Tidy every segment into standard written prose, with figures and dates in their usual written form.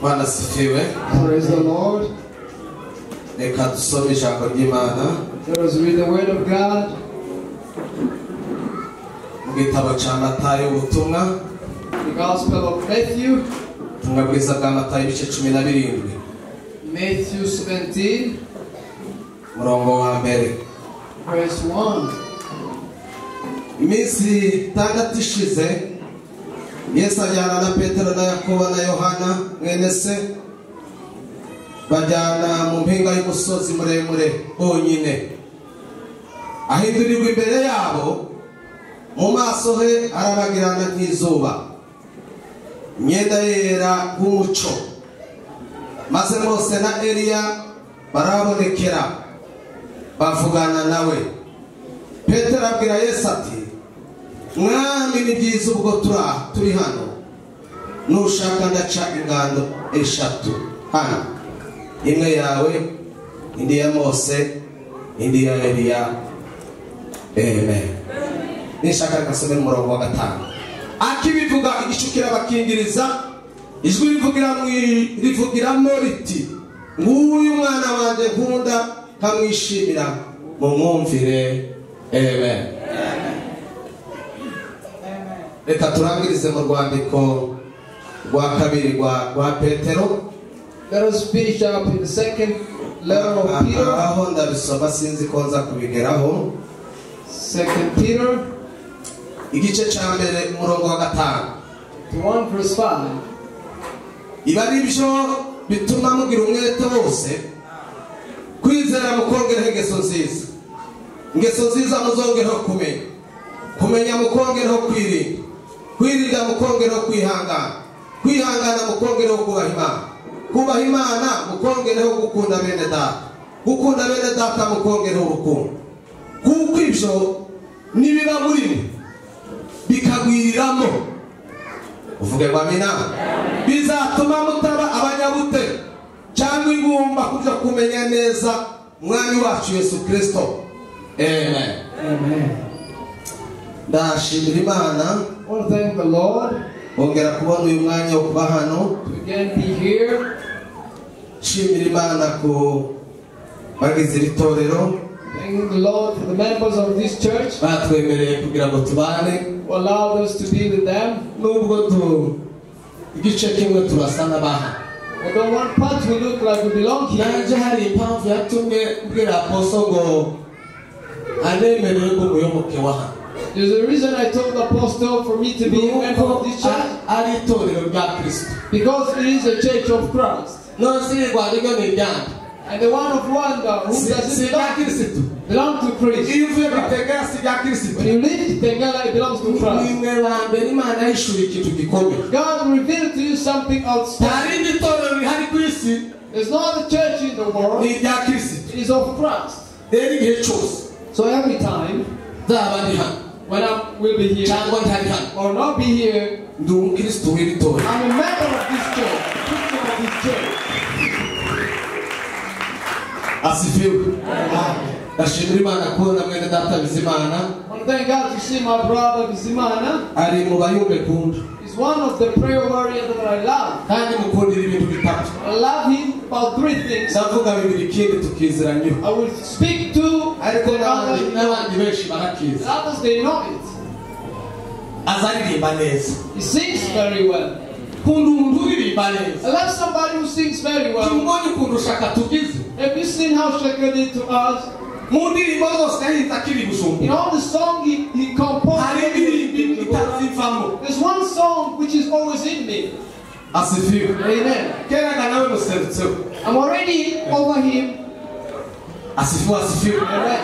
Bwana asifiwe. Praise the Lord. Reka dusome ijambo ry'Imana. Let us read the word of God. Mu gitabo cya Matayo ubutumwa. The Gospel of Matthew. Ubutumwa bwiza bwa Matayo ibice 17. Matthew 17. Murongo wa mbere. Verse 1. Iminsi itandatu ishize Yesu ajyana na Petero na Yakobo na Yohana mwene se, bajyana mu mpinga y'umusozi muremure bonyine. Ahindurirwa imbere yabo, mu maso he arabagirana nk'izuba, imyenda ye yera nk'umuco. Maze Mose na Eliya barabonekera, bavugana nawe. Petero abwira Yesu ati: Mwami, ni byiza ubwo turi hano, nushaka ndaca ingando eshatu hano, imwe yawe, indi ya Mose, indi ya Eliya. Amen. Nishaka reka nsome umurongo wa 5. Akibivuga igicu kirabakingiriza, ijwi rivugiramo riti: nguyu mwana wanjye nkunda nkamwishimira, mumwumvire. Amen. Reka turangirize mu rwandiko rwa kabiri rwa Petero. Let us finish up in the second letter of Peter. Aho ndabisoma sinzi ko nza kubigeraho. Second Peter, igice cya mbere umurongo wa 5. 1 verse 5. Iba ari byo bituma mugira umwete wose, kwizera mukongereho ingeso nziza, ingeso nziza muzongereho kumenya, kumenya mukongereho kwirinda, kwirinda mukongereho kwihangana, kwihangana mukongereho kubaha Imana, kubaha Imana mukongereho gukunda bene data, gukunda bene data mukongereho urukundo. Kuko ibyo nibiba muri mwe bikagwiriramo, uvuge ngo amina, bizatuma mutaba abanyabute cyangwa ingumba kubyo kumenya neza Mwami wacu Yesu Kristo. Amen. Amen. Ndashimira Imana. I want to thank the Lord. Ongera kubona uyu mwanya wo kuba hano. To again be here. Shimira Imana ku bagize iri torero. Thanking the Lord for the members of this church. Batwemereye kugira ngo tubane. Who allowed us to be with them. Nubwo tu igice kimwe turasa n'abaha. Although one part we look like we belong here. Nanje hari impamvu yatumye mbwira apostle ngo anemerere ko umuyoboke wa hano. There's a reason I told the apostle for me to be a member of this church. Ari itorero rya Kristo. Because it is a church of Christ. None si Rwanda ryo ni iryande. And the one of Rwanda who doesn't belong to Christ. Iyo uvuye Kitengela si ibya Kristo. When you leave Kitengela, it belongs to Christ. Nimwe ba mbere Imana yishuye ikintu gikomeye. God revealed to you something outstanding. Nta rindi torero rihari ku isi. There's no other church in the world. Ni irya Kristo. It is of Christ. Rero igihe cyose. So every time, nzaba ndi hano, when I will be here, cyangwa ntari hano, or not be here, ndi umukristo w'iri torero. I'm a member of this church, Christian of this church. Asifiwe. Ndashimira Imana kubona mwene data Bizimana. I want to thank God to see my brother Bizimana. Ari mu bayumbe kunda. He's one of the prayer warriors that I love. Kandi mukundira ibintu bitatu. I love him about three things. Ndavuga bibiri ikindi tukiziranyeho. I will speak to ariko n'abandi benshi barakizi. Others, they know it. Azaririmba neza. He sings very well. Kunda umuntu uririmba neza. I love somebody who sings very well. Tumubonye ukuntu Shaka tugize. Have you seen how Shaka did to us? Mu ndirimbo zose yahinze akiri Bujumbura. In all the song he composed, hari indirimbo itazivamo. There's one song which is always in me. Asifiwe. Amen. Kera nawe muserutseho. I'm already over him. Asifiwe, asifiwe. Amen.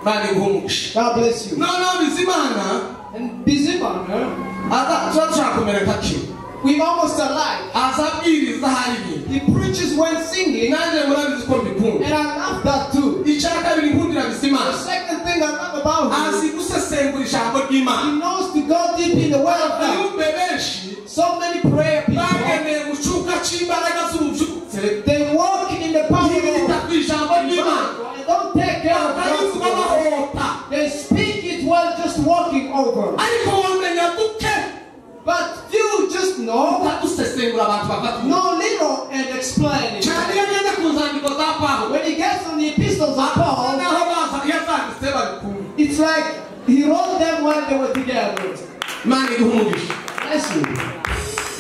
Imana iguhe umugisha. God bless you. Noneho Bizimana. And Bizimana, aza tuba dushaka kumera nka kimwe. We almost alike. Azabwiriza hari. He preaches when singing. Nanjye murabizi ko mbikunda. And I love that too. Icya kabiri nkundira Bizimana. The second thing I love about him, azi gusesengura ijambo ry'Imana. He knows to go deep in the word of God. Abayumbe benshi, So many prayer people, bageneye mu cyuka cy'imbaraga z'ububyutse. They walk in the power of Ntibita ku ijambo ry'Imana. They don't take care of God's Bakayivuga word. bahota. They speak it while just walking over. Ariko wamenya duke. But you just No. Dusesengura abantu bafata No little and explain it. Cyane iyo ageze ku nzandiko za Pawulo, When he gets on the epistles of Paul, naho baza yazanditse bari kumwe. It's like he wrote them while they were together. Imana iguhe umugisha. Bless you.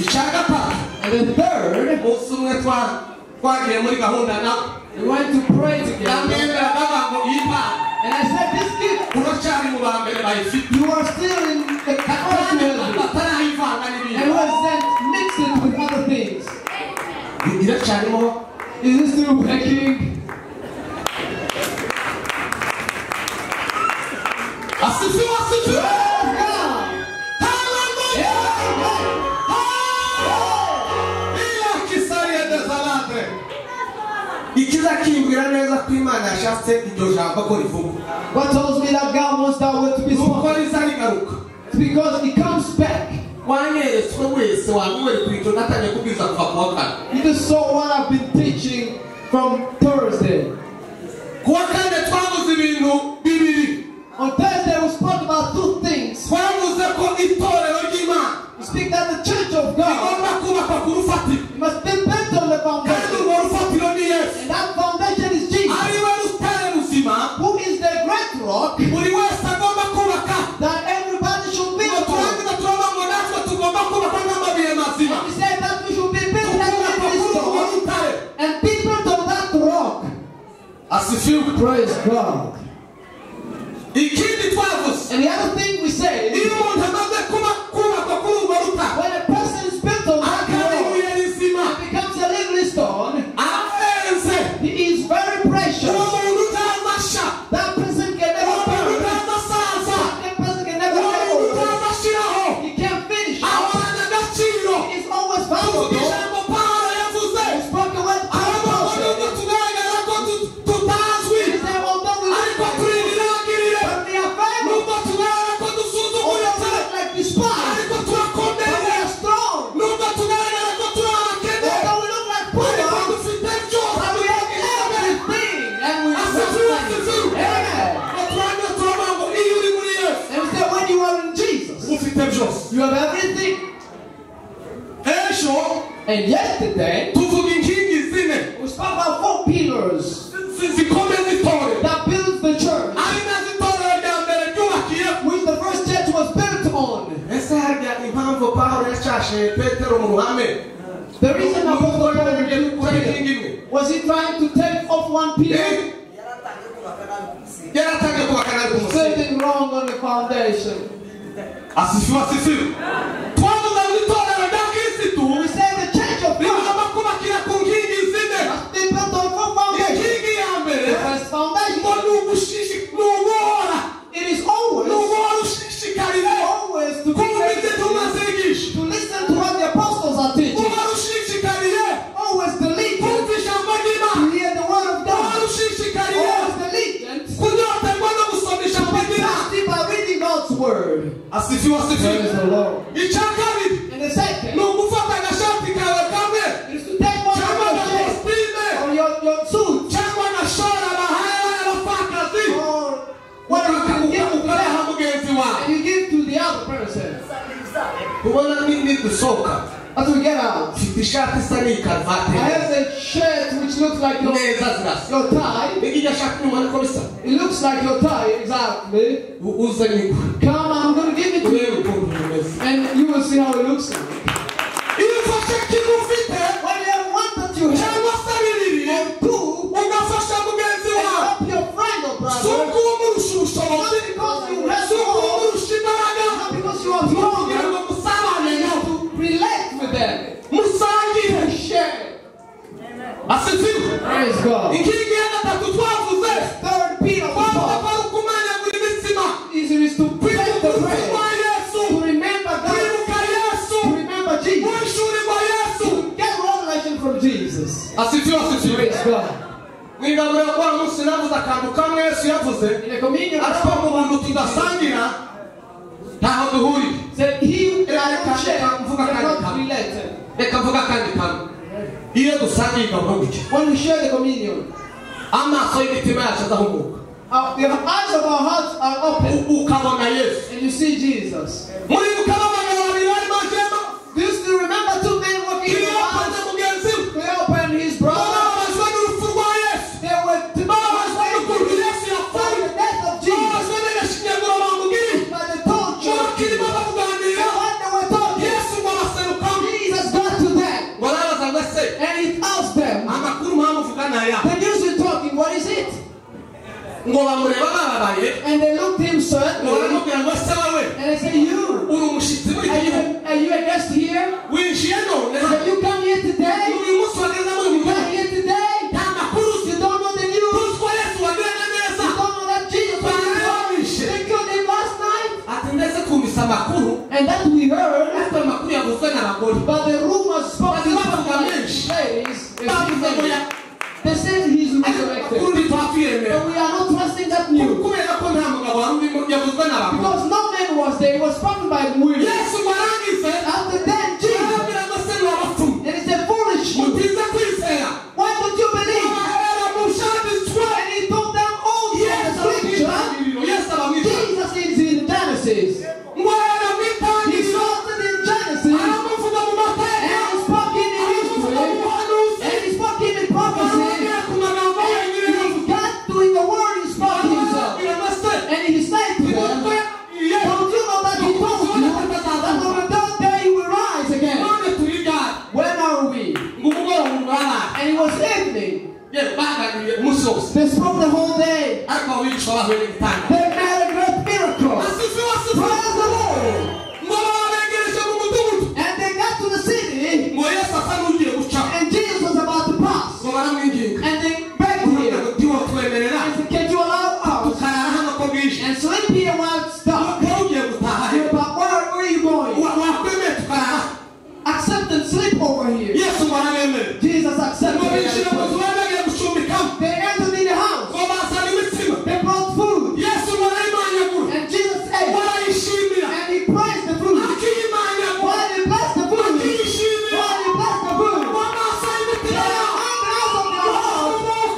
Icya gatatu, And the third, umunsi umwe twagiye muri gahunda nawe, we went to pray together. Ndamwemera ndavuga ngo iyi mpano And I said, this gift, uracyari mu ba mbere bayifite, you are still in the kandi first batarayivanga n'ibindi. and wasn't mixed it with other things. Iracyarimo. Is it still working? Asifiwe, asifiwe. Praise God. Haleluya. Iya kisariye desalate. Ikiza kimbwira neza ko Imana yashatse iryo jambo ko rivugwa. What tells me that God wants that word to be Nuko spoken? riza rigaruka. It's because it comes back. Wanyeretswe wese wamwereka icyo natangiye kubwiriza kuva ku wa kane. You just saw what I've been teaching from Thursday. Ku wa kane twavuze ibintu bibiri. On Thursday we spoke about two things. Twavuze ko itorero ry'Imana We speak that the church of God rigomba kubakwa ku rufatiro, must be built on the kandi foundation. urwo rufatiro ni Yesu, And that foundation is Jesus, ari we rutare ruzima who is the great rock buri wese agomba kubaka. that everybody should Ngo build on. turangiza turavuga ngo natwe tugomba kubakwa nk'amabuye mazima, And we said that we should be built like tukubakwa living kuri urwo stones rutare. and be built on that rock. Asifiwe. Praise God. Ikindi twavuze, And the other thing we say, iyo umuntu amaze kubakwa kuri urwo rutare, when a person is built on that akaba rock ibuye rizima, and becomes a living stone, arahenze. he is very precious. Uwo muntu utazasha, That person can uwo never muntu burn. utazasaza, That person can never uwo get muntu old. utazashiraho, He can't finish. ahorana agaciro. He is always Tuvuga valuable. ijambo Pawulo yavuze, He spoke a word. aravuga ngo nubwo tugaragara ko tutazwi, He said, although we look ariko like, turi ibirangirire. but we are valuable. Nubwo tugaragara ko Although dusuzuguritse, we look like despised, ariko but we turakomeye. are strong. Nubwo tugaragara ko turi abakene, Although we look like poor, ariko dufite byose. but we have everything. And we Asifiwe, asifiwe. Amen. Ngo turangize turavuga ngo iyo uri muri Yesu, And we said, when you are in Jesus, ufite byose. you have everything. Ejo And yesterday, tuvuga inkingi zine we spoke about 4 pillars zikomeza itorero, that builds the church, ari nazo itorero rya mbere ryubakiyeho. which the first church was built on. Ese harya impamvu Pawulo yacashe Petero mu ruhame, The reason Apostle Paul rebuked kuri Peter, inkingi imwe, was he trying to take off one pillar? Yaratangiye kubaka nabi ku musingi. Something wrong on the foundation. Asifiwe, asifiwe. Twavuze ngo itorero rya Kristo We said the church of God rigomba kubakira ku nkingi zine. must be built on 4 foundations. Inkingi ya mbere The first foundation, ngo ni ni uguhora, it is ni always, uguhora ushishikarire always to be kumva ibyo intumwa zigisha, to listen to what the apostles are teaching. guhora ushishikariye Always diligent kumva ijambo ry'Imana, to hear the word of guhora God. ushishikariye Always diligent kunyoterwa no gusoma ijambo to be ry'Imana. thirsty by reading God's word. Asifiwe, asifiwe. Praise the Lord. Icya kabiri And the second ni ugufata agashati kawe kamwe is to take one cyangwa of your shirts agakositime or your suit cyangwa agashora bahaye abapfakazi, or whatever you can give to ukayaha them mugenzi wawe. and you give to the other person. Ubona nidusohoka, As we get out, mfite ishati isa n'iyi karuvati I have a shirt which looks like your, neza zirasa. your tie. Irya shati nubona ko bisa, It looks like your tie, exactly. uze nyigwe Come, I'm going to give it to urebe you. ukuntu bimeze. And you will see how it looks like. Iyo ufashe kimwe ufite When you have one that you have, cyangwa se bibiri, or two, ugafasha mugenzi and wawe, help your friend or si brother, uko umurusha ubushobozi, not because you have si uko more, umurusha imbaraga, not because you are ni ukugira stronger, ngo musabane you nawe, have to relate with them, musangire. to share. Asifiwe. Praise God. Inkingi ya gatatu twavuze, Third pillar we twavuze taught ko ari ukumanyagura imitsima, is it is to break kwibuka the urupfu bread, rwa Yesu, to remember God, kwibuka Yesu, to remember Jesus, guhishurirwa Yesu. to get revelation from Jesus. Asifiwe, asifiwe. Praise God. Mu igaburo kwa munsi navuze akantu kamwe Yesu yavuze, In the communion, ariko mu bantu tudasangira ntaho duhuriye. said he that Reka don't share mvuga kandi cannot kamwe. relate. Reka mvuga kandi kamwe. Iyo dusangiye igaburo gutya, When we share the communion, amaso y'imitima yacu azahumuka, the eyes of our hearts are open, ukabona Yesu. and you see Jesus. Muribuka abagabo babiri barimo jema, Do you still remember Ngo bamureba bababaye. And they looked him suddenly. Ngo baramubwira ngo se wowe. And they said, you. Uri umushitsi muri iki gihugu. Are you a guest here? Winjiye none. Have you come here today? Uyu munsi wageze muri uyu You come here today? Nta makuru uzi. You don't know the news. Tuzi ko Yesu wagiranye neza. You don't know that Jesus was here. They killed him last night. Ati ndetse twumvise amakuru. And that we heard. Ariko amakuru yavuzwe n'abagore. But the rumors spoke Bazi bavuga menshi. Ladies, Bavuze ngo ya. They said he's resurrected. Amakuru ntitwakwiyemera. But we are not trusting that news. Kubera ko nta mugabo wari urimo yavuzwe n'abagore. Because no man was there. It was spoken by women. Yesu ngo arangize. After then, Jesus. Arababwira ngo se ni abapfumu. And he said, foolish you. Mutinze kwizera. Why don't you believe? Abahera mu byanditswe. And he told them all the Yesu aba mu scripture. itangiriro. Yesu aba mu itangiriro. Jesus is in Genesis. Ngo ahera mu He itangiriro. started in Genesis. Aramuvuga mu mateka. And he spoke in the Aramuvuga mu history. buhanuzi. And he spoke in the prophecy. Arababwira ku magambo wenyine And he yavuze. got to in the word he spoke himself. Arababwira ngo se. And he said to them, Nibwo yababwiye. don't you know that he told you that on the third day he will rise again? None turi ryari. When are we? Ngo umugoroba urabaye. And it was evening. Yewe baganiriye umunsi wose. They spoke the whole day. Ariko abigishwa bahuye n'igitangaza. They made a great miracle. Asifiwe, asifiwe. Praise the Lord. Ngo babegereje mu mudugudu. And they got to the city, Ngo Yesu asa n'ugiye gucaho. and Jesus was about to pass. Ngo baramwinginga. And they begged him. Ntiwatwemerera And said, can you allow us tukarara hano ko bwije. and sleep here while it's dark? Wari ugiye gutaha he? But where are you going? Wakwemeye tukarara? Accept and sleep over here. Yesu ngo arabemere. Jesus accepted. Ngo binjira mu nzu bari bagiye gucumbikamo. They entered in the house. Ngo bazana imitsima. They brought food. Yesu ngo arayimanyagura. And Jesus Ngo ate. arayishimira. And he praised the food. Akiyimanyagura. While he blessed the food. Akiyishimira. While he blessed the food. Ngo amaso y'imitima The yabo eyes of their hearts were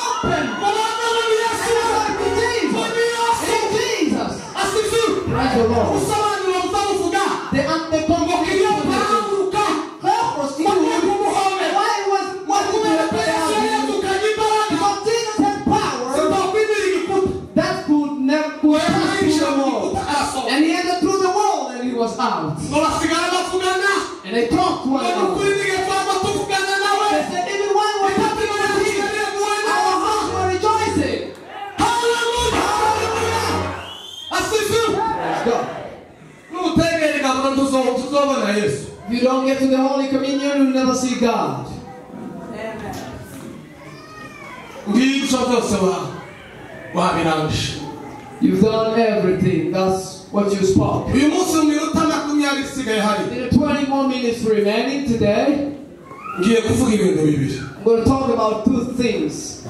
open. Ngo bamenye ni Yesu. And they said, Ngo ni Yesu. In Jesus. Asifiwe. Praise the Lord. Ubusobanuro buzabuvuga. The the Ngo Kiliyopa arahaguruka. Cleopas Ngo knew agiye kumuhobera. why he was Ngo kubera ko Yesu yari yadukanye imbaraga. Because Jesus had power Zitakwimira igikuta. that could never could Ngo pass yinjira through the mu wall. gikuta arasohoka. And he entered through the wall and he was out. Ngo basigara bavugana. And they talked to Ngo one ni another. ukuri n'igihe twaba tuvugana nawe. They said, even when we're talking Imitima with yacu him, yareguwe our neza. hearts were rejoicing. Haleluya. Asifiwe. Praise God. Nutegera igaburo ntuzobona Yesu. If you don't get to the Holy Communion, you'll never see God. Ngibyo byose wabirangije. You've done everything. That's what you spoke. Uyu munsi mu minota 20 isigaye hari. There are 20 more minutes remaining today. Ngiye kuvuga ibintu bibiri. I'm going to talk about two things.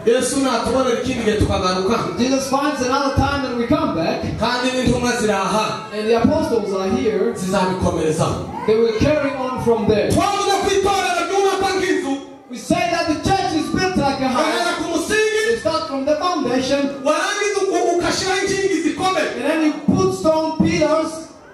Yesu natubonera ikindi gihe tukagaruka. Jesus finds another time and we come back, Kandi n'intumwa ziraha and the apostles are here. zizabikomerezaho. They will carry on from there. Twavuze ko itorero ryubakwa nk'inzu. We say that the church is built like a Bahera house. ku musingi, You start from the foundation, warangiza ugashyiraho inkingi zikomeye. and then you put stone pillars,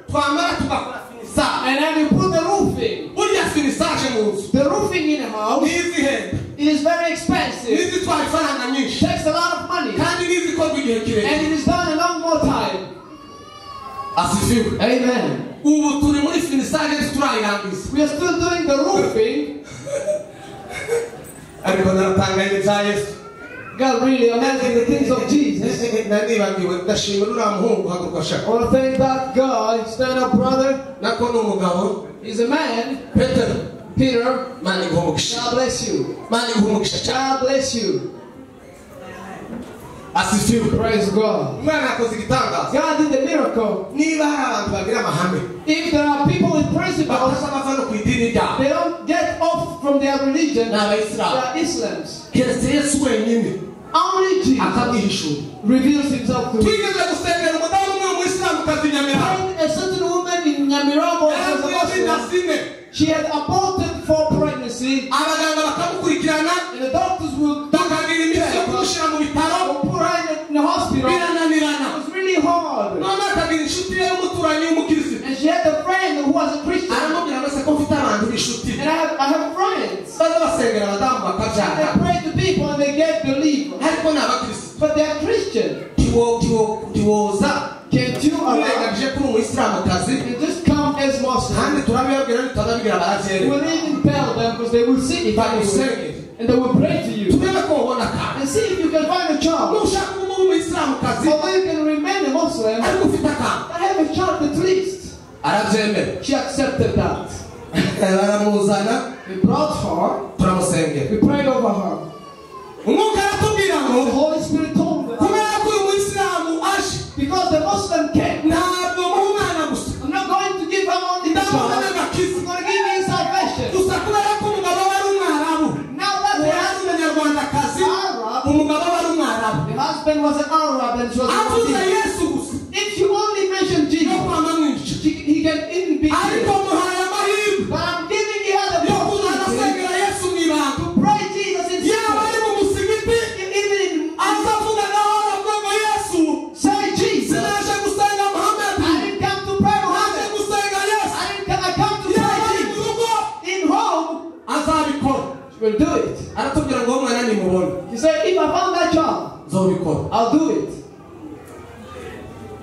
Twamara tugakora finissage. and then you put the roofing. Burya finissage mu nzu The roofing in a house n'izihenda, is very expensive. n'izitwara ifaranga nyinshi, Takes a lot of money, kandi n'izikorwa igihe kirekire. and it is done a long more time. Asifiwe. Amen. Ubu turi muri finissage ntiturayirangiza. We are still doing the roofing. Ariko naratangaye ibya Yesu. God really amazing the things of Jesus. Nanibagiwe ndashimira uriya muhungu haguruka shaka. I want to thank that guy. Stand up, brother. Nako ni umugabo. He's a man. Petero. Peter. Mana iguhe umugisha. God bless you. Mana iguhe umugisha cyane. God bless you. Asifiwe. Praise God. Imana yakoze igitangaza. God did the miracle. Niba hari abantu bagira amahame, If there are people with principles, bataza bava no ku idini ryabo, they don't get off from their religion. ni They abayisilamu. are Islams. Keretse Yesu wenyine Only Jesus akamwihishura. reveals himself to us. Twigeze gusengera umudamu umwe w'umuyisilamukazi i Nyamirambo. A certain woman in Nyamirambo was a Yaravuye inda Muslim. zine. She had aborted for pregnancy, Abaganga bakamukurikirana, and the doctors will bakagira imiti yo kumushyira mu bitaro, put her in the hospital. It birananirana. was really hard. None akagira inshuti ye y'umuturanyi w'umukirisitu. And she had a friend who was a Christian. Aramubwira ngo ese ko mfite abantu b'inshuti. And I have friends. Baza basengera abadamu They bakabyara. pray to people and they get belief. Ariko ni abakirisitu. But they are Christian. Ntiwoza Can't you allow wirengagije ko uri umuyisilamukazi, and just come as Muslims? kandi turabibabwira ntitunabibwira barabyereka. We'll even tell them because they will see it anyway. Bagusengere. And they will pray to you. Turebe ko ubona akana. And see if you can find a child. Nushaka kuba umuyisilamukazi. Although you can remain a Muslim, ariko ufite akana. But have a child at least. Arabyemera. She accepted that. Baramuzana. We brought her. Turamusengera. We prayed over her. Umwuka aratubwira ngo The Holy Spirit told us. Kubera ko uyu muyisilamu aje. Because the Muslim came. Ntabwo muha umwana gusa. I'm not going to give her only the child. Ndamuha n'agakiza. I'm going to give him salvation. Gusa kubera ko umugabo we ari umwarabu. Now that the Uwo yari umunyarwandakazi. Arab, Umugabo we ari umwarabu. the husband was an Arab and she was a Avuze Muslim. Yesu gusa. If you only mention Jesus, No kwama mwica. he can even be Ariko killed. muhaye amahirwe. But I'm giving you the Yo kuzaza opportunity asengera Yesu mu ibanga. to pray Jesus in Yaba secret. ari mu musigiti. Even in Azavuga gahoro avuga ngo Yesu. say Jesus. Sinaje gusenga Muhammad. I didn't come to pray Naje Muhammad. gusenga Yesu. I didn't come, I come to Yaba pray ari mu Jesus. rugo. In home, Azabikora. she will do it. Aratubwira ngo uwo mwana nimubona. He said, if I found that child, Nzobikora. I'll do it.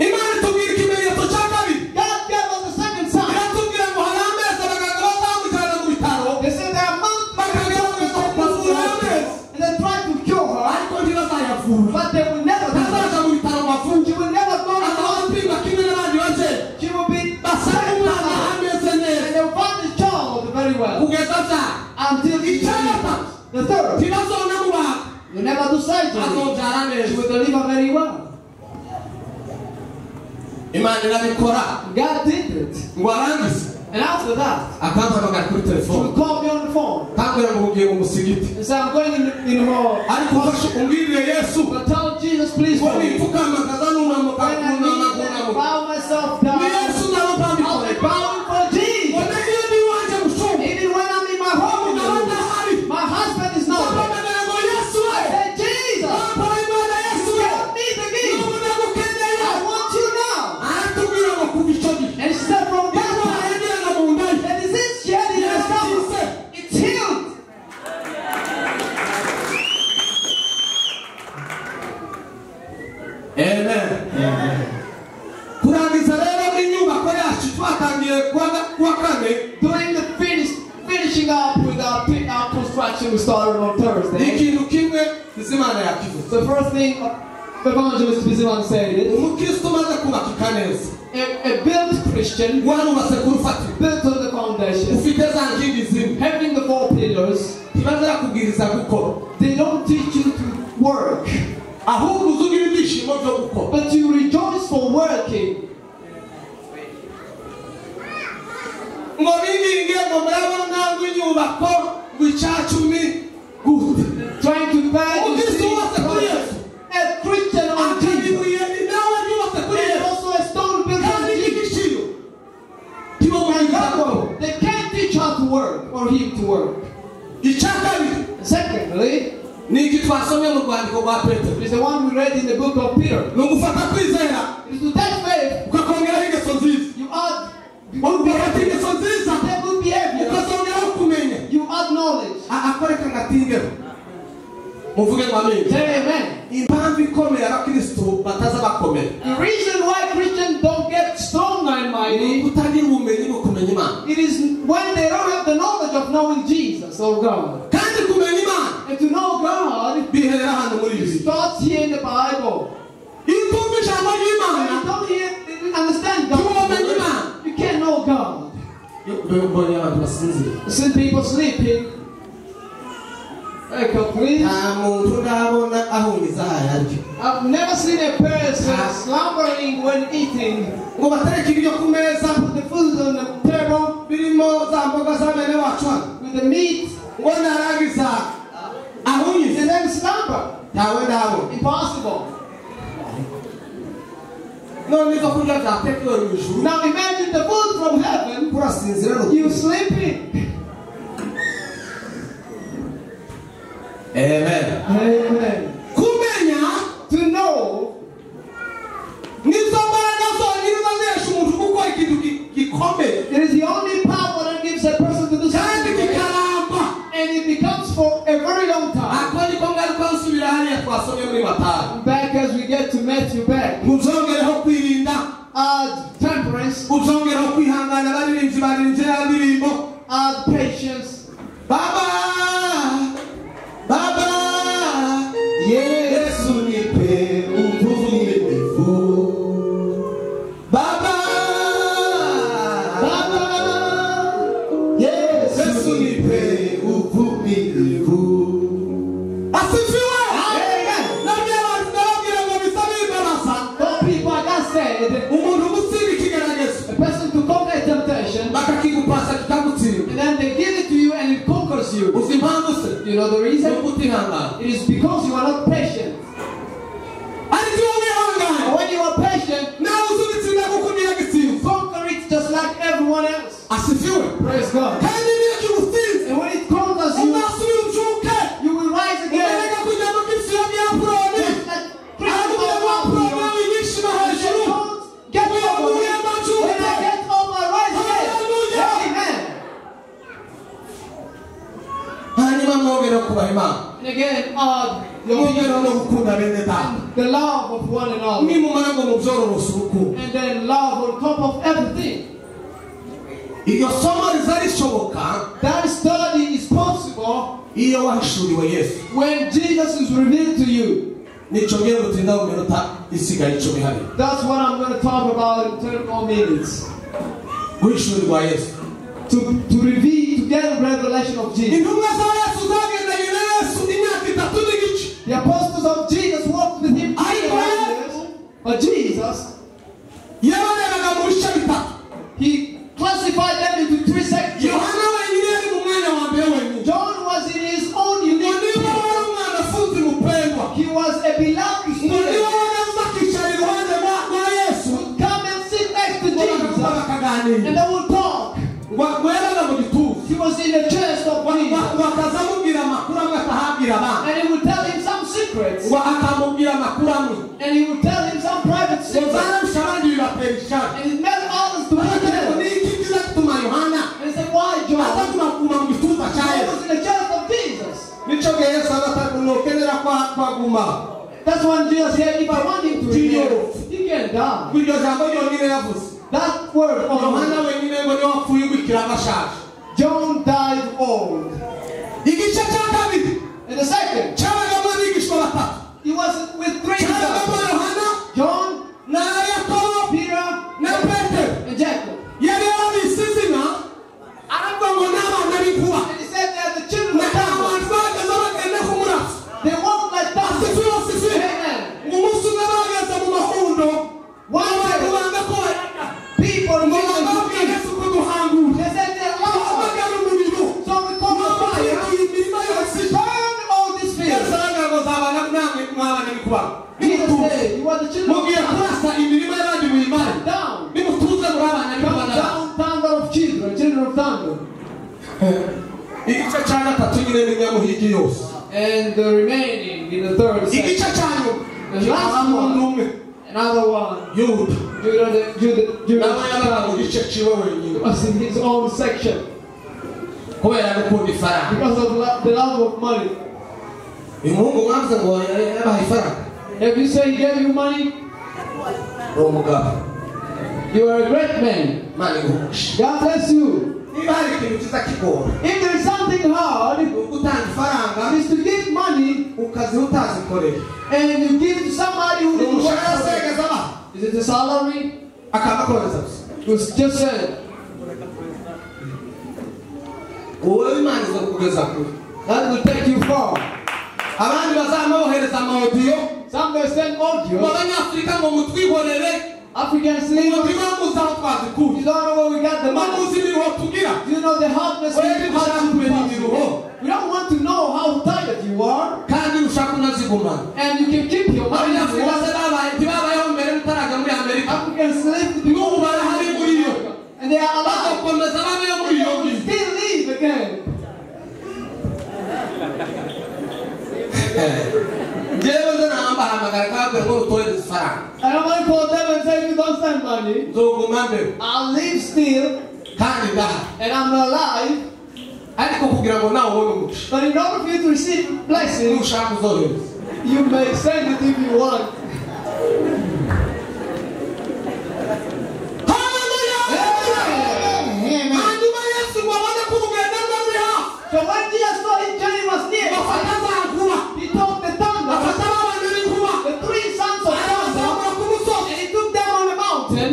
Imana itubwira ikimenyetso cya kabiri. God gave us the second sign. Iratubwira ngo hari amezi abaganga bazamujyana mu bitaro. They said there are months Bakagerageza kumuvura amezi. and they tried to cure her, Ariko ntibazayavura. but they will never do it. Ntazaja mu bitaro ngo avurwe. She will never go to the Azaba hospital. apimwa kimwe n'abandi babyeyi. She will be Basanga umwana ameze neza. And they will find the child very well. Kugeza abyara. Until he Icya gatatu. The third, Ntibazonamubaga. you never do surgery. Azobyara She neza. will deliver very well. Imana irabikora. God did it. Ngo arangize. And after that, Akampamagara kuri she telefone. would call me on the phone Kambwira ngo ugiye mu musigiti. and say, I'm going in her. Ariko ufashe umbwirire Yesu. But tell Jesus, please, Ngo for me. nipfukama nkaza nunamuka When I kunama kneel and kunamuka. bow myself Ni down, Yesu nawe I'll be mpambikorera. bowing for Ngo Jesus. nagiye n'iwanjye mushumba. Even when I'm in my home, Umugabo ndahari. my husband is not there. Ndampamagara ngo Yesu we. I said, Jesus, Wampaye Imana Yesu we. give me the gift. N'ubu ndagukeneye. I want you now. Aratubwira ngo kuva icyo gihe. And she said, from that Indwara time, yageraga mu nda ye. the disease she had in her stomach, it's healed. Amen. Kurangiza rero inyubako yacu twatangiye kuwa kane. During the finishing up with our construction, we started on Thursday. Ikintu kimwe Bizimana yakivuze. The first thing Evangelist Bizimana said is, Umukristo umaze kubakika neza. a built Christian, Warubatse ku rufatiro. built on the foundation, Ufite za nkingi zimwe. having the four pillars, Ntibazakubwiriza gukora. they don't teach you to work, Ahubwo uza ugira ibyishimo byo gukora. but you rejoice for working. Ngo binginge ngo murabona ngo inyubako ngo icacumi gute. Trying to beg you Umukristo see, wubatse kuri Yesu. a Christian on Jesus, Akaribuye ni nawe yubatse kuri and Yesu. also a stone built on Kandi Jesus. n'igiciro. And Ntibamubwiriza gukora. therefore, they can't teach her to work or him to work. Icya kabiri Secondly, ni iki twasomye mu rwandiko rwa Petero. is the one we read in the book of Peter. Ni ugufata kwizera It is to that faith ukakongeraho ingeso nziza. you add Ugafata ingeso nziza that good behavior, ukazongeraho kumenya. you add knowledge. Akoreka ngatingeho. Muvuge ngo amen. Say amen. Impamvu ikomeye abakristo bataza bakomera. The reason why Christians don't get stronger and Ni mighty, ukutagira ubumenyi bwo kumenya Imana. it is when they don't have the knowledge of knowing Jesus or God. Kandi kumenya Imana And to know God bihera hano muri Bibiliya. starts here in the Bible. Iyo utumva ijambo When ry'Imana, you don't hear, understand God, ntiwamenya Imana. you can't know God. Mbonye abantu basinziriye. See people sleeping. Wake up, please. Nta muntu ndabona ahungiza ahayaryo. I've never seen a person slumbering when eating. Ngo batereke ibiryo ku meza Put the food on the table birimo za mboga za bene wacu hano. with the meat Ngo narangiza ahungize. and then slumber. Ntawe ndabona. Impossible. None ibyo kurya byatekewe mu ijuru. Now imagine the food from heaven. Kurasinzira no. You sleeping. Amen. Amen. Kumenya To know nizo mbaraga zonyine zazesha umuntu gukora ikintu gikomeye it is the only power that gives a person to do kandi something great, kikaramba. and it becomes for a very long time. Ako niko ngaruka nsubira hariya twasomye muri Matayo. Back as we get to Matthew back. Muzongereho kwirinda, Add temperance, muzongereho kwihangana. Abaririmbyi baririmbye ya ndirimbo. add patience. Baba Bakakigupasa kikagutsinda. And then they give it to you and it conquers you. Uzi impamvu se? You know the reason? Ni ukutihangana. It is because you are not patient. Ariko iyo wihanganye, And when you are patient, nawe uzubitsinda kuko ntiyagitsinze. you conquer it just like everyone else. Asifiwe. Praise God. Kandi niyo kigutsinze, And when it conquers you, uzasubira ubyuke. you will rise again. Umereka kujya mu gisiyo bya Apoloni. Just like Arakubwira ngo Apoloni wiyishima hejuru. Don't get up. When I get up, I rise again. Amen. Hanyuma mwongere kubaha Imana. And again, add your Mwongere no gukunda bene data. the love of one another. Nimumara ngo mubyororose urukundo. And then love on top of everything. Iryo somo riza rishoboka That study is possible iyo wahishuriwe Yesu. when Jesus is revealed to you. Nicyo ngiye gutinda mu minota isigaye 10 hariya. That's what I'm going to talk about in 10 more minutes. Guhishurirwa Yesu. To reveal, to get a revelation of Jesus. Intumwa za Yesu zagendanye na Yesu imyaka 3 n'igice. The apostles of Jesus walked with him 3 years. But Jesus, yabarebaga mu bice bitatu. he classified them into 3 sections. Yohana wenyine yari mu mwanya wa mbere wenyine. John was in his own Ngo unique niba place. wari umwanafunzi mupendwa, He was a beloved ngo niba student. wagaza akicara iruhande rwa Yesu, Would come and sit next to ngo Jesus bakaganira. and they would talk. Ngo yabaga mu gituza. He was in the chest of Jesus. Ngo akaza amubwira amakuru amwe atahabwira abandi. And he would tell him some secrets. Ngo akamubwira amakuru amwe. And he would tell him some private Ngo secrets. zararusha abandi bibatera ishyari. And he made others to be Ariko jealous. ni iki kiza gituma Yohana And he said, why John? ataguma kuguma mu gituza cya John Yesu? was in the chest of Jesus. Nico gihe Yesu aba kwaguma. That's when Jesus said, if I want him to remain, he can die. Iryo jambo ryonyine yavuze. That word Yohana only. wenyine ngo niwe wapfuye ugwikira agashaje. John died old. Igice cya kabiri And the second, cyabagamo abigishwa batatu. he was with 3 Cyabagamo disciples. Yohana John, na Yakobo Peter, na Petero. and Jacob. Yari yarabise izina aravuga ngo ni abana b'inkuba. And he said they are the children Na of thunder. abantu bahagaze bagenda kumurasa. They walked like thunder. Asifiwe, asifiwe. Amen. Umunsi umwe bahagaze mu mahundo, One abantu day, banga ko bararya. people Ngo came to bababwire eat. Yesu ko duhangura. They said they are lost. Bahamagara umuriro. So we call the fire. Batwikira imirima yose. Burn all these Yesu fields. aravuga ngo nzabana namwe mwabana n'inkuba. Jesus Nimutuze. said, you are the children of Mugiye thunder. kurasa imirima y'abandi muyimare. Down. Nimutuze muri abana Come n'inkuba n'abandi. down, thunder of children, children of thunder. Igice cya gatatu nyine ni nyamuhigi yose. And the remaining in the third section. Igice cya nyuma The last kikabamo one. n'umwe Another one. Yuda. Judah, Nawe yabaga mu gice ciwe wenyine. was in his own section Kubera gukunda ifaranga. because of the love of money. Uyu muhungu mwavuze ngo yabaha ifaranga. If you say he gave you money, Uri umugabo. you are a great man. Imana iguhuje. God bless you. Niba hari ikintu kiza kigora, If there is something hard, ni ugutanga ifaranga it is to give money ukaziha utazikoreye. and you give it to somebody who Ni didn't work umushahara for it. segeza abaha Is it a salary? akaba akohereza gusa. It was just said. Wowe Imana izakugeza kure. That will take you far. Abandi bazamwohereza amawodiyo Some may send ngo audio. abanyafurika ngo mutwihorere Africans ngo leave. ntibamuzi aho twazikuye. You don't know where we got the Ngo money. muzi imiruho tugira. Do you know the hardness we Wewe have dushaka to kumenya pass? imiruho. We don't want to know how tired you are, Kandi ushaka unazigumana. and you can keep your money. If you Abanyafurika want. se babaye ntibabayeho mbere mutarajya muri Amerika. Africans live N'ubu barahari muri yo. and they are alive. Bagakomeza babeho muri They iyo will ngiyo. still live again. Njyewe nze nahambahamagara kababwira ngo rutohereze ifaranga. And I'm gonna call them and say, if you don't send money, Nzoguma mbeho I'll live still kandi ndahari. and I'm alive. Ariko kugira ngo nawe ubone umugisha But in order for you to receive blessings, nushaka uzohereza. you may send it if you want. Haleluya! Amen. Hanyuma Yesu ngo abone ko urugendo rwe ruri hafi. So when Jesus saw his journey was near, Bafata za nkuba. he took the thunder, Bafata babana b'inkuba. the 3 sons of thunder, Arabazamura ku musozi. and he took them on the mountain.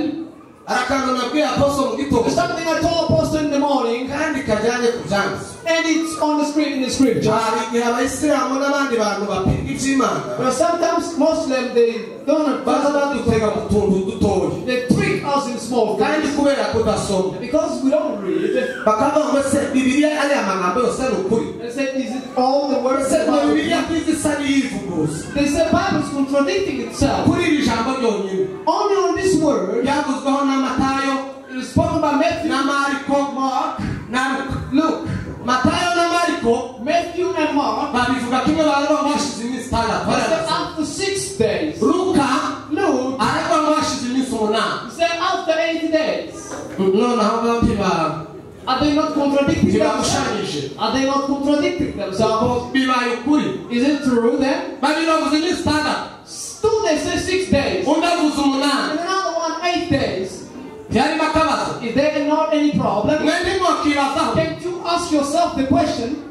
Arakanga nabwiye apostle mu gitondo. There's something I told Apostle in the morning, Kandi kajyanye ku byanditswe. and it's on the screen in the scripture. Hari igihe abayisilamu n'abandi bantu bapinga iby'Imana But sometimes Muslims, they Don't Baza badutega mu tuntu dutoya. They trick us in small Kandi things. kubera kudasoma. Because we don't read, Bakavuga ngo se Bibiliya ariya magambo yose ni ukuri. they say, is it all the words Se of the ngo Bible? Bibiliya kwiza isa n'iyivuguruza. They say Bible is contradicting itself. Kuri iri jambo ryonyine. Only on this word, Byavuzweho na Matayo, it is spoken by Matthew, na Mariko, Mark, na Luka. Luke. Matayo na Mariko Matthew and Mark, babivuga kimwe baravuga ngo hashize iminsi itandatu. they said after 6 days. Luka Luke, aravuga ngo hashize iminsi umunani. he said after 8 days. Noneho ntiba Are they not contradicting themselves? ntibagushanyije. Are they not contradicting themselves? Bibaye ukuri. Is it true then? Babiri bavuze iminsi itandatu. Two they say 6 days. Undi avuze umunani. And another one 8 days. Ntiharimo akabazo. Is there not any problem? Mwe ntimwakibazaho. Can't you ask yourself the question?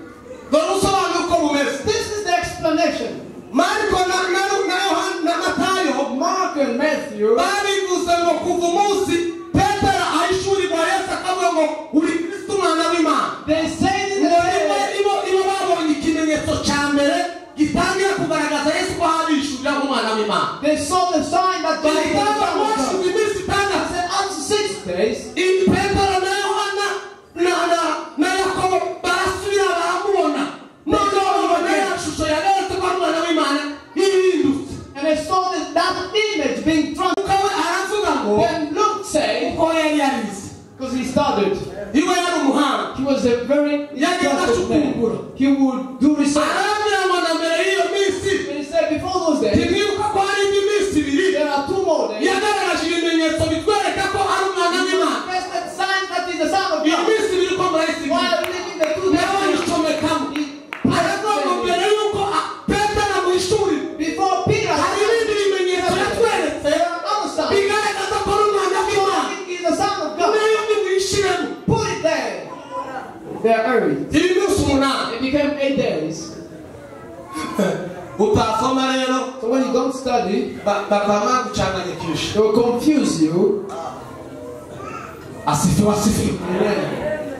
Dore usobanura uko bumeze. This is the explanation. Mariko na na na Yohana na Matayo Mark and Matthew, babivuze ngo kuva umunsi Petero ahishurirwa Yesu akavuga ngo uri Kristo umwana w'Imana. they say in the Ngo rimwe day, ibo babonye ikimenyetso cya mbere gitangira kugaragaza Yesu ko abishurira nk'umwana w'Imana. they saw the sign that Jesus Bahita was the bavuga Son ngo of God. hashize iminsi itandatu. They said after 6 days, Petero na Yohana na Yakobo barasubira baramubona. Noneho babona ya shusho yaberetse ko ari umwana w'Imana ihindutse. and they saw that image being transformed. Luka we aravuga ngo Then Luke said, uko yari yarize. because he studied, Iwe yari umuhanga. he was a very Yagenda intelligent man. He would do research. Arababwira ngo na mbere y'iyo minsi And he said, before those days, ntimwibuka ko hari indi minsi ibiri there are 2 more days. yagaragaje ibimenyetso bitwereka ko ari umwana He w'Imana. manifested signs that he's the Son of Iyo God. minsi ibiri ko murayisigaye While living the 2 nawe days, yicomekamo. he Aravuga ngo mbere y'uko Petero amuhishurira before Peter, hari ibindi bimenyetso yatweretse there are other signs. bigaragaza ko ari umwana w'Imana. He is the Son of God. Nayo nimuyishiremo. Put it there. They are early. Iyi minsi umunani. It became 8 days. Utasoma rero So when you don't study, bakaba bagucanganyikisha. they will confuse you. Asifiwe asifiwe. Amen.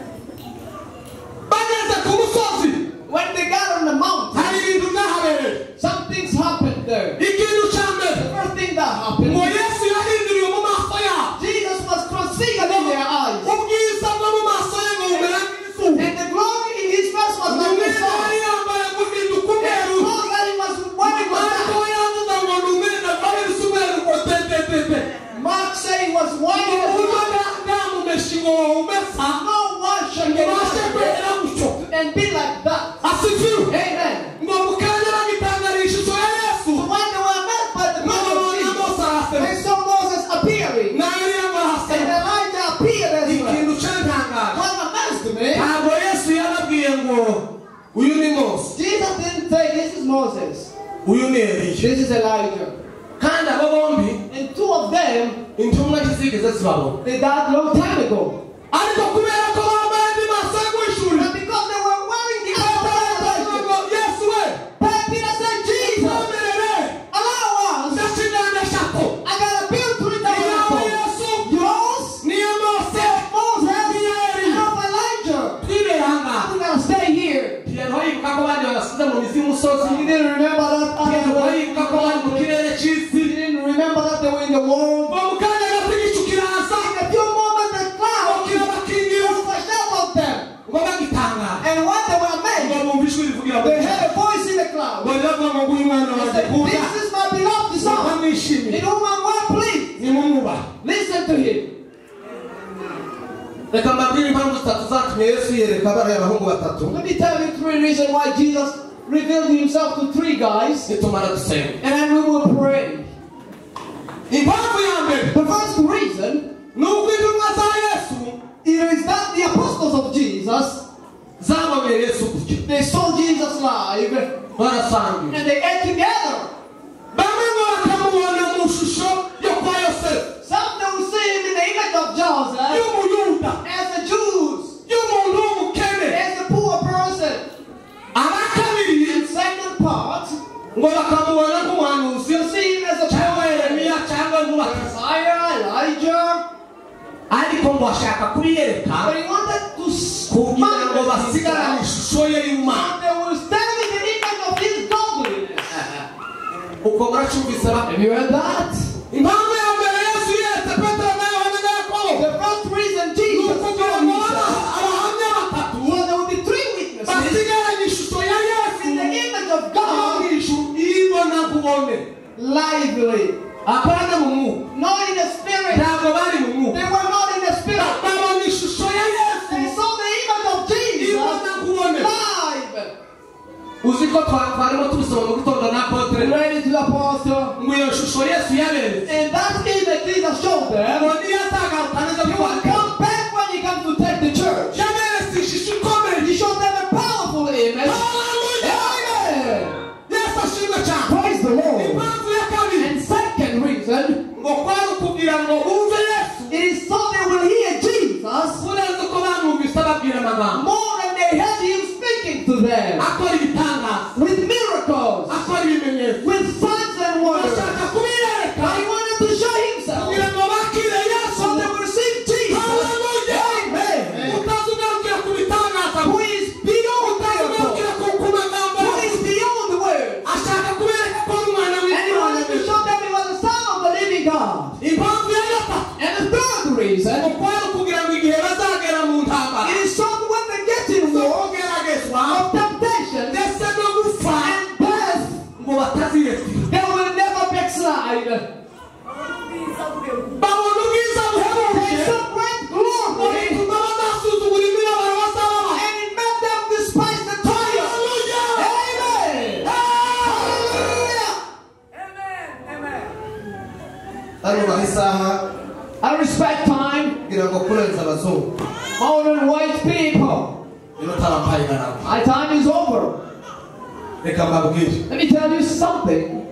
Bageze ku musozi When they got on the mountain, hari ibintu byahabereye. some things happened there. Ikintu cya mbere The first thing that happened, ngo Yesu yahinduriwe mu maso yabo. Jesus was transfigured in their eyes. Ubwiza bwo mu maso ye ngo bumera nk'izuba. And the glory in his face was like the Umwenda sun. yari yambaye guhinduka And the umweru. clothes that he was wearing was Mariko black. yavuze ngo ni umwenda wari usa umweru ngo te te te te. Mark said he was white Ngo as uburyo snow. bwamumeshe ngo wawumesa No one shall ngo get ubashe kwera gutyo. and be like that. Asifiwe. Amen. Ngo mu kanya bagitangarira ishusho ya Yesu. So when they were met by the Ngo glory of babona Jesus, Mose araseruka. they saw Moses appearing. Na Eliya ngo And araseruka. Elijah appeared as well. Ikintu cyantangaje. What amazed me, Ntabwo Yesu yababwiye ngo uyu ni Mose, Jesus didn't say this is Moses, uyu ni Eliya. this is Elijah. Kandi abo bombi And 2 of them, intumwa ntizigeze zibabona. they died long time ago. Ariko kubera ko bambaye andi maso yo guhishurira, But because they were wearing the eyes of Petero aravuga Elijah, ngo Yesu we, Peter said, Jesus, twemerere allow us. ndaca ingando eshatu. I got a build 3 Iyawe tabernacles. Yesu, Yours, n'iya Mose, Moses, n'iya and Eliya. of Elijah. Twibere aha ngaha. We gotta stay here. Ntiyari yibuka ko abandi babasize mu mizi y'umusozi. He didn't remember that others were Ntiyari yibuka ko bari mu kirere cy'isi. He didn't remember that they were in the world. Ngo mu kanya gato igicu kiraza, In a few moments, the ngo cloud kirabakingira. overshadowed them. Ngo bagitangara. And when they were Ngo amazed, bumva ijwi rivugira mu they gicu. heard a voice in the cloud. Ngo riravuga ngo nguyu mwana They wanjye said, nkunda. This is my beloved son, Ndamwishimiye. in whom I'm well pleased. Nimumwubahe. Listen to him. Reka mbabwire impamvu zitatu zatumye Yesu yereka bariya bahungu batatu. Let me tell you 3 reasons why Jesus revealed himself to 3 guys, Nitumara dusenga. and then we will pray. Impamvu ya mbere The first reason ni uko intumwa za Yesu it is that the apostles of Jesus, zabonye Yesu gutyo. they saw Jesus live Barasangira. and they ate together. Bamwe ngo bakamubona mu shusho yo kwa Yosefu Some they will see him in the image of Joseph y'Umuyuda, as the Jews, y'umuntu w'umukene. as a poor person. Aba kabiri And second part, ngo bakamubona nk'umuhanuzi you see him as a cyangwa prophet, Yeremiya cyangwa nk'umubatiza. Messiah, Elijah. Ariko ngo ashaka kubiyereka But he wanted to kugira ngo manifest basigarane himself. ishusho ye y'Imana. They will stand in the image of his godliness. Uko muracyumvise ba? Have you heard that? Impamvu ya mbere Yesu yeretse Petero na Yohana na Yakobo The first reason ni Jesus ukugira showed ngo himself, abahamya batatu so there will be three witnesses basigaranye ishusho ya Yesu in the image of yo God mu ijuru imbonakubone, lively, apana mu mwuka. not in the spirit. Ntabwo bari mu mwuka, They were not in the spirit. babona ishusho ya Yesu They saw the image of Jesus imbonakubone. live. Uzi ko twarimo tubisoma mu gitondo na apotre Ready to the apostle. ngo iyo shusho Yesu yaberetse And that image Jesus showed them, ngo niyo azagaruka neza he will come back when he comes to take the church. Yaberetse ishusho ikomeye. He showed them a powerful image. Haleluya! Amen. Yesu ashimwe cyane. Praise the Lord. Impamvu ya kabiri And second reason, ngo kwari ukugira ngo bumve Yesu it is so they will hear Jesus kurenza uko bamwumvise ababwira amagambo, more than they heard him speaking to them, akora ibitangaza, with miracles, akora ibimenyetso, with signs and wonders. ashaka kubiyereka But he wanted to show himself kugira ngo bakire Yesu. so they will receive Jesus. Haleluya! Amen. Utazugarukira ku bitangaza, Who is beyond miracles, utazugarukira ku magambo, who is beyond the words. ashaka kubereka ko ari umwana And he w'Imana. wanted to show them he was the Son of the living God. Impamvu ya gatatu And the third reason, ngo kwari ukugira ngo igihe bazagera mu ntambara it is so that when they get in zo war kugeragezwa of temptation ndetse no gupfa and death, ngo bataziretira, they will never backslide. Babona ubwiza buhebuje They saw great ngo glory, bituma badasuzugura imibabaro bazababa. and it made them despise the trial. Haleluya! Amen. Hallelujah. Barubaha isaha I respect time kugira ngo kurenza abazungu more than white people. niba utabampaye ibaraba. My time is over. Reka mbabwire, Let me tell you something.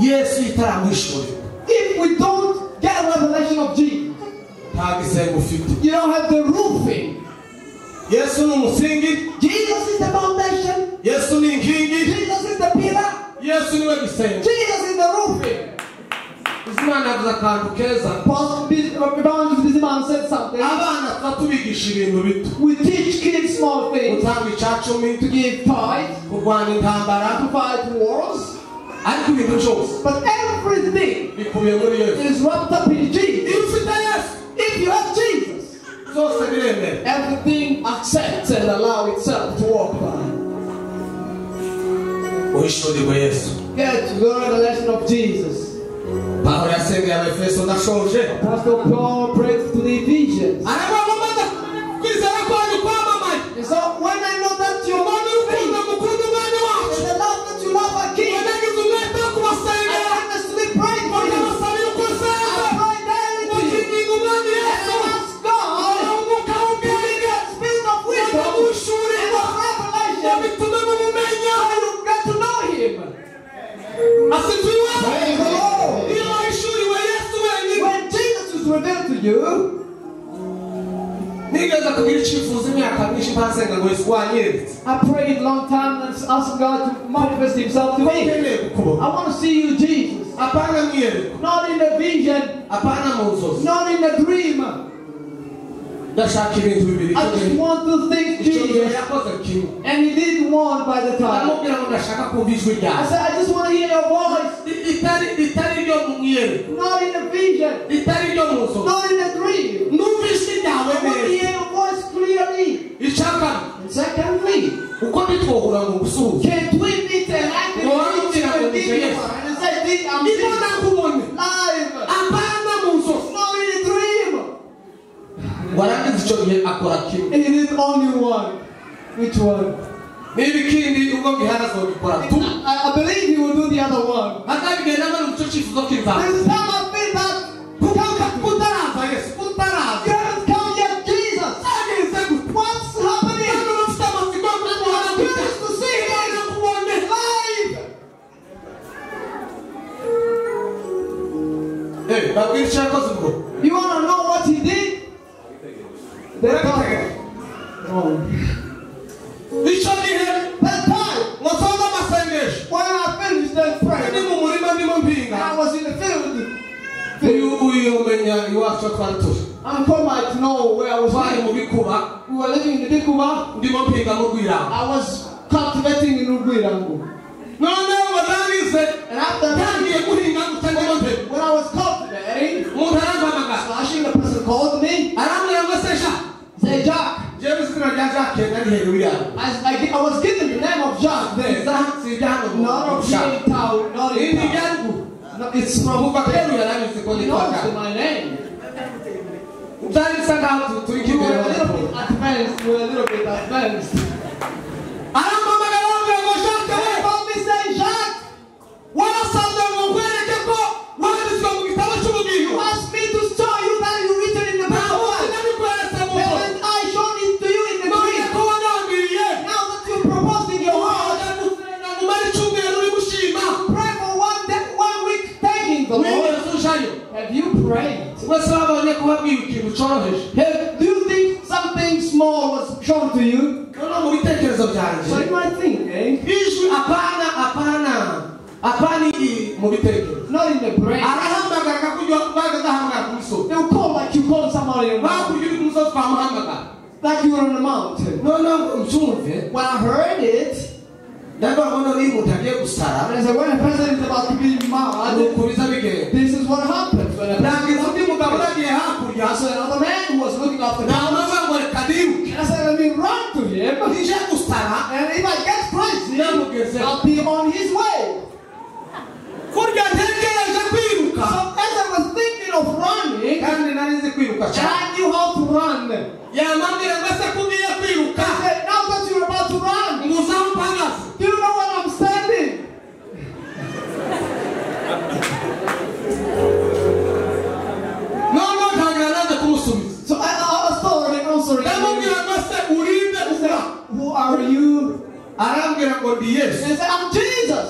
Yesu itaramuhishurira, If we don't get a revelation of Jesus, nta gisenga ufite. you don't have the roofing. Yesu ni umusingi. Jesus is the foundation. Yesu ni inkingi. Jesus is the pillar. Yesu niwe gisenga. Jesus is the roofing. Imana yavuze akantu keza. Pastor Biziman said something. Abana tuba tubigisha ibintu bito, We teach kids small things, gutanga icacumi, to give tithe, kurwana intambara, to fight wars, ariko ibintu byose but everything bikubiye muri Yesu. is wrapped up in Jesus. Iyo ufite Yesu If you have Jesus, byose biremera. everything accepts and allows itself to walk by. Uhishurirwe Yesu. Get to the revelation of Jesus. Pawulo yasengeye Abefeso, ndashoje. Pastor Paul prayed to the Ephesians. Aravuga ngo maze kwizera kwanyu kwamamaye, And so when I know that you mbona urukundo mukunda umwanya wacu, and the love that you love our King, nagize umwete wo I kubasengera, earnestly pray for you. ndabasabira uko nsenga, I pray daily ngo to you. nkinginge umwami And Yesu I ask God umwuka to give w'ubwenge you a spirit of wisdom and ndamushurirwa of ngo revelation bitume mumumenya. so you get to know Him. Asifiwe. Praise the Lord. Iyo wahishuriwe Yesu wenyine. When Jesus is revealed to you, Nigeze kugira icyifuzo imyaka myinshi mpansenga ngo Yesu wanyeretse, I prayed long time and asked God to manifest Himself to ko me. nkeneye kukubona, I want to see you, Jesus. apana mwiyereko, Not in a vision, apana mu nzozi. not in a dream. Ndashaka ibintu bibiri. I just want to think Icyo gihe Jesus. yakoze kimwe, And He did one by the time. ndamubwira ngo ndashaka kumva ijwi I ryawe said, I just want to hear your voice. ritari ryo mu mwiyereko, Not in a vision, ritari ryo mu nzozi, not in a dream. numva ijwi ryawe I want to neza. hear your voice clearly. Icyaka, And secondly, uko ntitwohura ngo gusuhuze can we meet and I can meet you and give you one and say, "This- I'm ibona this nkubone, live, apana mu nzozi. not in a dream." Warangiza icyo gihe akora kimwe. And he did only one. Which one? Niba ikindi ubwo ngihana azogikora tu. I believe he will do the other one. Azabigenda no mu cyo cyifuzo k'inzara. This is how I feel that Kutaraza Yesu, kutaraza. you haven't come yet, Jesus. Byagenze gute? What's happening? Hano bafite amatsiko yo kumubona I'm gute? curious to see Ibona him nkubone. live. Babwira icyo yakoze ubwo. You want to know what he did? The time. No. Icyo gihe That time, ngo nsoze amasengesho, when I finished that ndi prayer, mu murima ndimo mpinga. I was in the field. Uyu uyu yomenya iwacu aho twari turi. Uncle might know where I was Twari living. mu bikuba, We were living in the Bikuba. ndimo mpinga mu Rwirango. I was cultivating in Rugwirango. Noneho barangize And after that, ntangiye guhinga gutya ndimo ntebe when I was cultivating, umuntu arampamagara slashing, the person called me. arambwira ngo se sha Say, Jack, njyewe izina rya Jacques nari hejuru yawe I was given the name of Jack there. si hano mu Not of Rushaka. here in town, not in Ni town. irya ruguru No, it's from kuva kera yarabizi ko He nitwa knows Jacques my name. byari bisa nkaho turi We were nk'imbere a little bit advanced. We were a little bit advanced. arampamagara arambwira ngo Jacques He we called me saying, Jacques, warasabwe ngo nkwereke ko wanditswe mu gitabo cy'ubugingo you asked me to show you that you written in the book nta of munsi life. nabikweretse mu nzozi Haven't I shown it to you in the none dream? ko wagambiriye Now that you proposed in your heart, wajya gusenga ngo umare icyumweru uri gushima pray for one day, 1 week, thanking the Lord. wigeze ujayo Have you prayed? wese babonye ko babwiye ikintu cyoroheje Do you think something small was shown to you? noneho mu bitekerezo byanjye So you might think, eh? ijwi apana apana apana iyi mu bitekerezo Not in the brain. arahamagara akakujya bagahamagara ku musozi They'll call like you call somebody on the mountain. hakurya uri ku musozi twamuhamagara Like you were on the mountain. noneho ngo mbyumve When I heard it, ndavuga ngo noneho iyo umuntu agiye gusara and I said, when a person is about to be mad, ni uku biza bigenda this is what happens. When a person ndangiza undi mugabo uragiye hakurya I saw another man who was looking after the house. namubaza ngo reka niruke And I said, let me run to him. nije gusara And if I get crazy, namugeze I'll be on his way. kurya ntegereje kwiruka So as I was thinking of running, kandi nari nzi kwiruka and cyane I knew how to run. yamambwira ngo ese ko ugiye kwiruka I said, now that you're about to run, ngo uzaho mpagaze do you know where I'm standing? noneho ntangira nanze kumusubiza So I started answering. ndamubwira ngo ese urinde I said, ura who are you? arambwira ngo ndi Yesu And he said, I'm Jesus.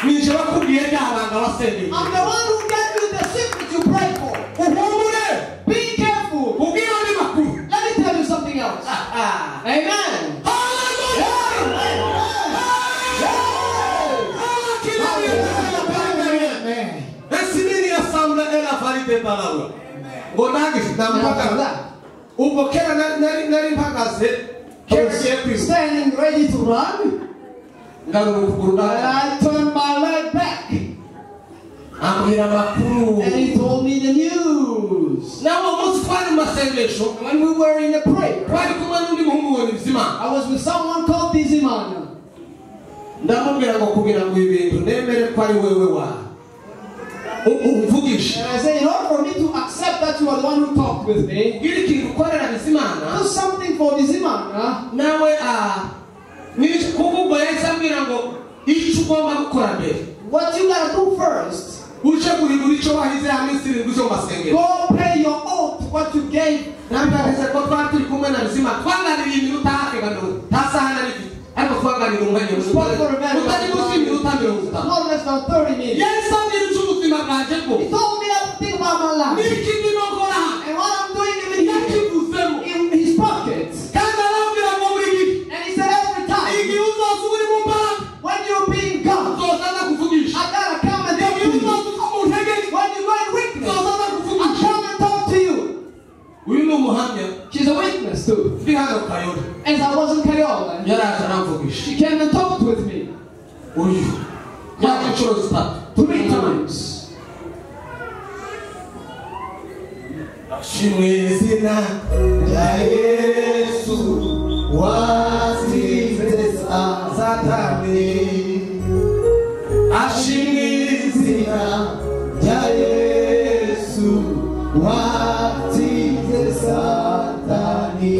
nije bakubwiye rya banga wasengeye I'm the one who gave you the secret you prayed for. uhumure Be careful. ubwire andi makuru Let me tell you something else. Amen. ngo nange namuhamagara ubwo kera nari mpagaze I kera ngiye was kwiruka standing ready to run, ngarura ukuguru and nawe I turned my leg back. ambwira amakuru And he told me the news. nawe uwo munsi twari mu masengesho When we were in the prayer, twari kumwe n'undi muhungu ngo ni Bizimana I was with someone called Bizimana. ndamubwira ngo kugira ngo ibi bintu nemere ko ari wewe wa umvugishe And I said, in order for me to accept that you are the one who talked with me, ubwire ikintu ukorera Bizimana do something for Bizimana. nawe kuko ubwo yahise ambwira ngo icyo ugomba gukora mbere What you gotta do first, uje guhindura icyo wahize ya minsi irindwi zo mu masengero go pay your oath, what you gave. nambarize ko twari turi kumwe na Bizimana twaganiriye iminota hafi nka mirongo nta saha nari mfite ariko twaganiriye umwanya Spoke for a very utari munsi y'iminota 50 Not less than 30 minutes. yahise ambwira icy'ubuzima bwanjye bwo He told me everything about my life n'iki ndimo nkora and what I'm doing even here yakivuzemo in his pocket. kandi arambwira ngo buri gihe And he said every time igihe uzoza uba uri mu mbaraga when you're being God, nzoza ndakuvugisha I gotta come and talk igihe to you. uzoza uva mu ntege When you go in weakness, nzoza I ndakuvugisha come and talk to you. uyu ni umuhamya She's a witness too. ndi hano Kayole As I was in Kayole, yaraje aramvugisha she came and talked with me uyu yaje inshuro zitatu 3 times. ashimwe izina rya Yesu watsinze Satani ashimwe izina rya Yesu watsinze Satani.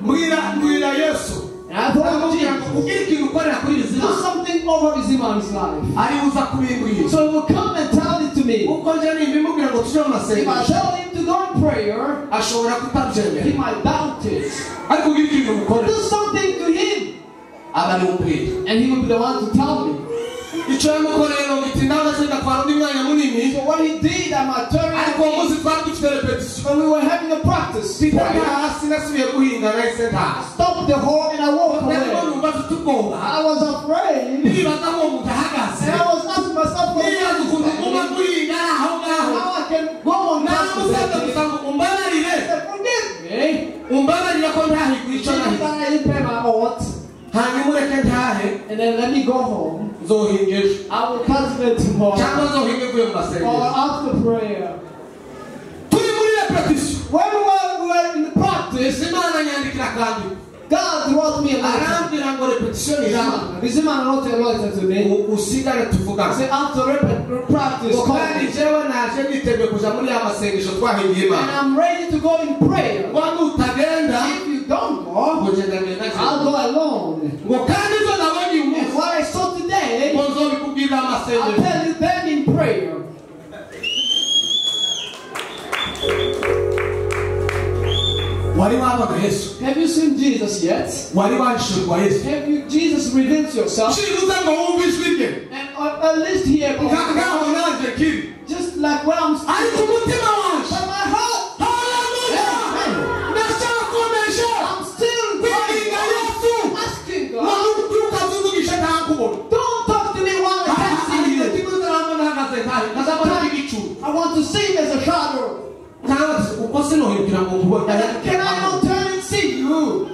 Mbwira mbwira Yesu And I told ndamubwira ngo Jesus, ubwire ikintu ukorera kuri do Bizimana something over Biziman's life. ari uza kubimbwira So he will come and tell it to me. kuko nje nimbimubwira ngo tujye mu If I masengesho tell him to go in prayer, ashobora he kutabyemera might doubt it. ariko ubwire ikintu umukorera Do something to him, aba ari umbwira and he will be the one to tell me. icyo yamukoreye ngo bitinda ndetse ndatwara undi mwanya munini So what he did at my turn, ariko uwo munsi twari dufite repetition when we were having a practice, mpita prayer, hasi nasubiye guhinga nahise ntaha I stopped the hole and I walked narimo away. numva mfite ubwoba I was afraid, nibaza aho uwo muntu ahagaze and I was asking myself, nibaza ukuntu nguma guhinga ari aho ngaho how I can go on namusabye gusa And then let me go home. Nzohinga ejo. I will cultivate tomorrow. Cyangwa nzohinga mvuye mu masengesho. Or after prayer. Turi muri repetition. When we were in the practice, Bizimana nyandikira akandiko. God wrote me a letter. Arambwira ngo repetition iraba. Bizimana wrote a letter to me. Usigare tuvugane. Say after practice, Ngo call kandi me. jewe naje niteguye kuja muri ya masengesho twahingiye And Imana. I'm ready to go in prayer. Ngo nutagenda, If you don't go, ngo nje ndagenda I'll jewe. go alone. Ngo kandi ibyo nabonye uyu And munsi, what I saw today, ngo nzobikubwirira I'll amasengesho. tell you then in prayer. Wari wabona Yesu? Have you seen Jesus yet? Wari wahishurwa Yesu? Have you Jesus revealed yourself? Byibuze ngo wumve ijwi rye. And at least hear Ngaho nanjye kiri. just like where I'm standing. Ariko umutima wanje, But my heart, haleluya, Amen. ndacyakomeje I'm still kwinginga praying, Yesu. asking Ngo God, ntukazuvugishe ntakubona. don't talk to me while I can't see you. I want to see him as a shadow. And then, can I not turn and see you?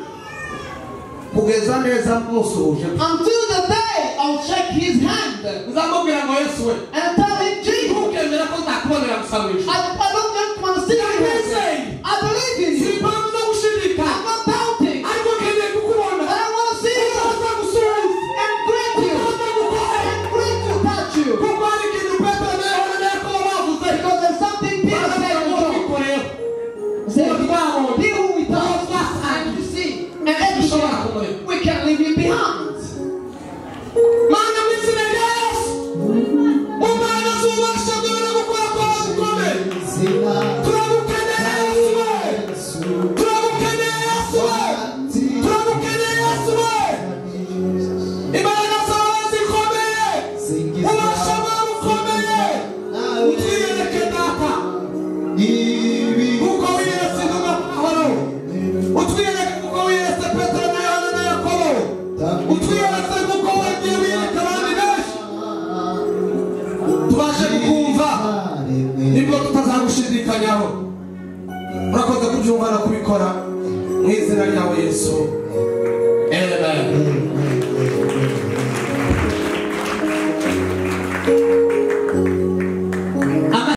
Kugeza neza musuhuje. Until the day I'll shake his hand Nzamubwira ngo Yesu we, and tell him, Jesus, ntukemera ko nzakubonera gusa mu ijuru. I don't just want to see you. Ndakwizeye. I believe in Si you. impamvu zo gushidikanya, I'm not doubting. ariko nkeneye kukubona. But I want to see you Uzaza gusuhuza, and greet you uzaza gukora. and greet you, touch you. Kuko hari ikintu Petero na Yohana na Yakobo bavuze. Because there's something Peter said Baravuga and ngo John. twikoreho. Say, Twabonye. he who we touch and we see and everything, we can't leave him behind. Mana mu izina rya Yesu, mu mbaraga z'ububasha bwawe no gukora kwawe gukomeye, turagukeneye Yesu we, turagukeneye Yesu we, turagukeneye Yesu we. Imbaraga zawe zikomeye, ububasha bwawe bukomeye, utwiyereke Data, kuko wiyeretse intumwa Pawulo, utwiyereke kuko wiyeretse Petero na Yohana na Yakobo, utwiyeretse kuko wagiye wiyereka abandi benshi. Tubashe kukumva, nibwo tutazagushidikanyaho. Urakoze kubyumva no kubikora mu izina ryawe Yesu.